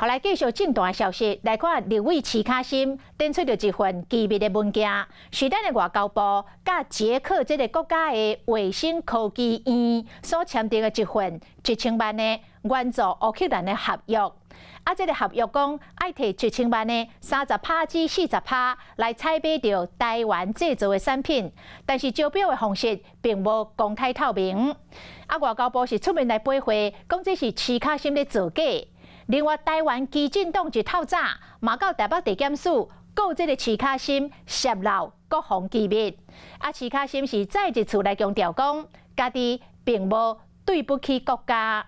好，來繼續政壇消息，來看立委徐巧芯展出著一份機密的文件，是咱的外交部佮捷克這个國家的衛生科技院所簽訂的一份1000萬的援助烏克蘭的合約。啊，這个合約講愛提一千萬的30趴至40趴來採買著台灣製造的產品，但是招標的方式並無公開透明。啊，外交部是出面來駁回，講這是徐巧芯咧造假。另外，台灣基進黨一透早嘛到台北地檢署告這个徐巧芯洩露國防機密。啊，徐巧芯是再一次來強調講，家己並無對不起國家。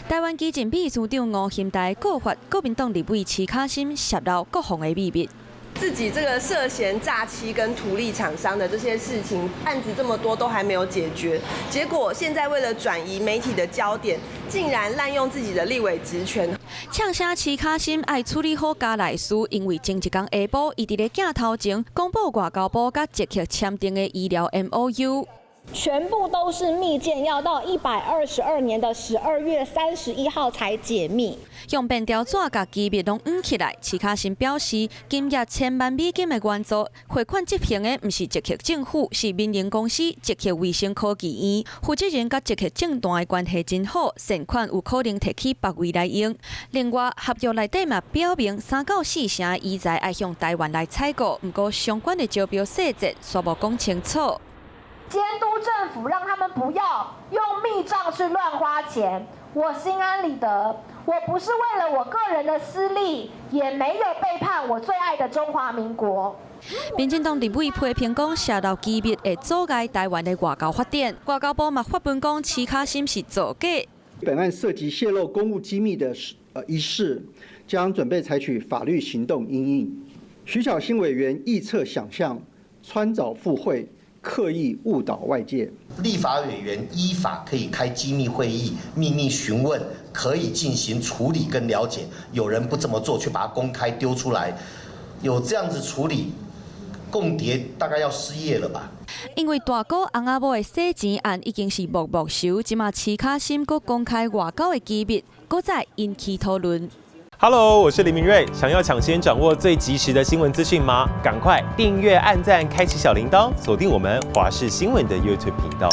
台灣基進秘書長吳欣岱告發國民黨立委徐巧芯洩露國防的秘密。自己這個涉嫌詐欺跟圖利廠商的這些事情，案子這麼多都還沒有解決，結果現在為了轉移媒體的焦點，竟然濫用自己的立委職權。嗆聲徐巧芯愛處理好家內事，因為前一工下晡，伊佇咧鏡頭前公布外交部佮捷克簽訂的醫療 MOU。全部都是密件，要到122年的12月31號才解密。用便條紙共機密攏掩起來。徐巧芯表示，金額千萬美金的援助，匯款執行的毋是捷克政府，是民營公司捷克衛生科技院。負責人佮捷克政團的關係真好，善款有可能提去別位來用。另外，合約內底嘛表明3到4成醫材愛向台灣來採購，毋過相關的招標細節煞無講清楚。監督政府，讓他們不要用密賬去亂花錢。我心安理得，我不是為了我個人的私利，也沒有背叛我最愛的中華民國。民進黨立委批評講，洩露機密會阻礙台灣的外交發展。外交部嘛發文講，徐巧芯是造假。本案涉及洩露公務機密的一事，將準備採取法律行動因應。徐巧芯委員臆測想象，穿鑿附會，刻意誤導外界。立法委員依法可以開機密會議、秘密詢問，可以進行處理跟了解。有人不這麼做，卻把它公開丟出來，有這樣子處理，共諜大概要失業了吧？因為大哥翁仔某的洗錢案已經是幕幕收，這馬徐巧芯閣公開外交的機密，閣再引起討論。 Hello，我是林明瑞。想要搶先掌握最及時的新聞資訊嗎？趕快訂閱、按讚、開啟小鈴鐺，鎖定我們華視新聞的 YouTube 頻道。